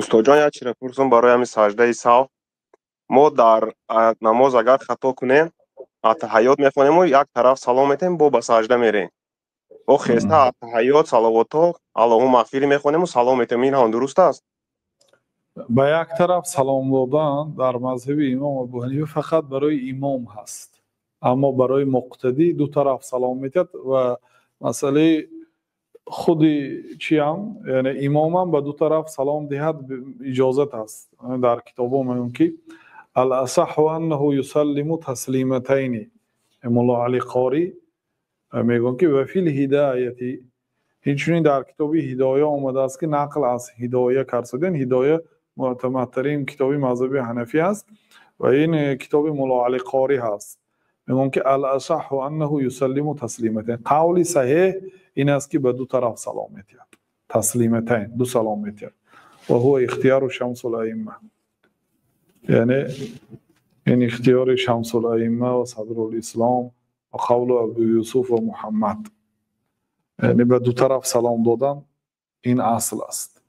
Устодҷон, як чиро пурсум барои ҳамин саҷдаи саҳв. Мо дар намоз агар хато кунем, аттаҳиёт мехонему як тараф салом метем, бо ба саҷда мерем. Бо хеста аттаҳиёт, салавотҳо, аллоҳумма ағфирли мехонему салом метем. Ин ҳам дуруст аст? Ба як тараф салом додан дар мазҳаби имом Абу Ҳанифа фақат барои имом ҳаст, аммо барои муқтадӣ ду тараф салом метиҳад. Ва масъалаи худи чиам, яъне имомам ба ду тараф салом диҳад, иҷозат аст. Дар китобҳо мегӯям, ки аласаҳу аннаҳу юсаллиму таслиматайни. Мулло Али Қорӣ мегӯянд, ки ва фил ҳидояти, инчунин дар китоби Ҳидоя омадааст, ки нақл аз Ҳидоя карсуден. Ҳидоя муътамадтарин китоби мазҳаби ҳанафӣ аст ва ин китоби Мулло Али Қорӣ ҳаст. Мегӯянд, ки аласаҳу аннаҳу юсаллиму таслиматайн, қавли саҳеҳ ин аст, ки ба ду тараф салом метиҳад, таслиматайн, ду салом метиҳад. Ва ҳува ихтияру шамсул аимма, яъне ин ихтиёри Шамсул Аимма ва Садрул Ислом ва қавлу Абу Юсуф ва Муҳаммад, яъне ба ду тараф салом додан ин асл аст.